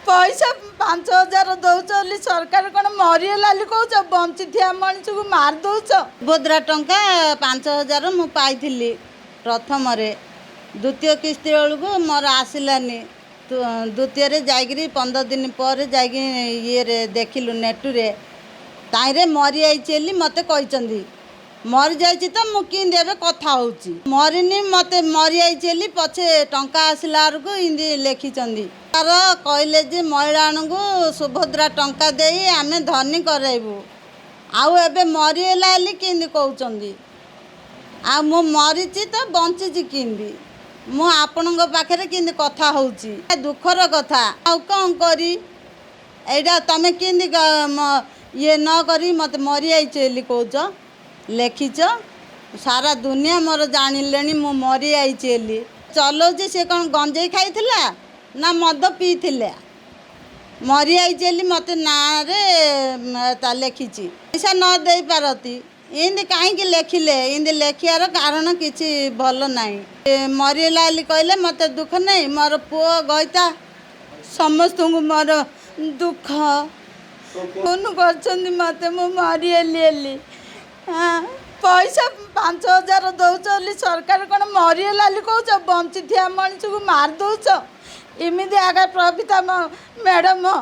ପଇସା 5,000 ଦେଉଛ ବୋଲି ସରକାର କ'ଣ ମରିଗଲା ବୋଲି କହୁଛ? ବଞ୍ଚିଥିବା ମଣିଷକୁ ମାରି ଦେଉଛ। ସୁଭଦ୍ରା ଟଙ୍କା 5,000 ମୁଁ ପାଇଥିଲି ପ୍ରଥମରେ, ଦ୍ୱିତୀୟ କିସ୍ତି ବେଳକୁ ମୋର ଆସିଲାନି। ଦ୍ୱିତୀୟରେ ଯାଇକିରି 15 ଦିନ ପରେ ଯାଇକି ଇଏରେ ଦେଖିଲୁ ନେଟୁରେ, ତାଇରେ ମରିଯାଇଛି ବୋଲି ମୋତେ କହିଛନ୍ତି। ମରିଯାଇଛି ତ ମୁଁ କେମିତି ଏବେ କଥା ହେଉଛି? ମରିନି, ମୋତେ ମରିଯାଇଛି ବୋଲି ପଛେ ଟଙ୍କା ଆସିଲା ବେଳକୁ ଏମିତି ଲେଖିଛନ୍ତି। ତାର କହିଲେ ଯେ ମହିଳାମାନଙ୍କୁ ସୁଭଦ୍ରା ଟଙ୍କା ଦେଇ ଆମେ ଧନୀ କରାଇବୁ, ଆଉ ଏବେ ମରିଗଲା ବୋଲି କେମିତି କହୁଛନ୍ତି? ଆଉ ମୁଁ ମରିଛି ତ ବଞ୍ଚିଛି କେମିତି? ମୁଁ ଆପଣଙ୍କ ପାଖରେ କେମିତି କଥା ହେଉଛି? ଦୁଃଖର କଥା, ଆଉ କ'ଣ କରି? ଏଇଟା ତମେ କେମିତି ଇଏ ନ କରି ମୋତେ ମରିଯାଇଛି ବୋଲି କହୁଛ, ଲେଖିଛ? ସାରା ଦୁନିଆ ମୋର ଜାଣିଲେଣି ମୁଁ ମରିଯାଇଛି ବୋଲି। ଚଲାଉଛି ସେ କ'ଣ ଗଞ୍ଜେଇ ଖାଇଥିଲା ନା ମଦ ପିଇଥିଲା? ମରିଯାଇଛି ବୋଲି ମୋତେ ନାଁରେ ତା ଲେଖିଛି। ପଇସା ନ ଦେଇପାରନ୍ତି, ଏମିତି କାହିଁକି ଲେଖିଲେ? ଏମିତି ଲେଖିବାର କାରଣ କିଛି ଭଲ ନାହିଁ। ମରିଗଲା ବୋଲି କହିଲେ ମୋତେ ଦୁଃଖ ନାହିଁ, ମୋର ପୁଅ ଗଇତା ସମସ୍ତଙ୍କୁ ମୋର ଦୁଃଖ। ଫୋନ୍ କରିଛନ୍ତି ମୋତେ ମୁଁ ମରିଗଲି ବୋଲି। ହଁ, ପଇସା 5,000 ଦେଉଛ ବୋଲି ସରକାର କ'ଣ ମରିଗଲା ବୋଲି କହୁଛ? ବଞ୍ଚିଥିବା ମଣିଷକୁ ମାରି ଦେଉଛ। ଏମିତି ଆଗା ପ୍ରଭିତା ମ୍ୟାଡ଼ମ୍।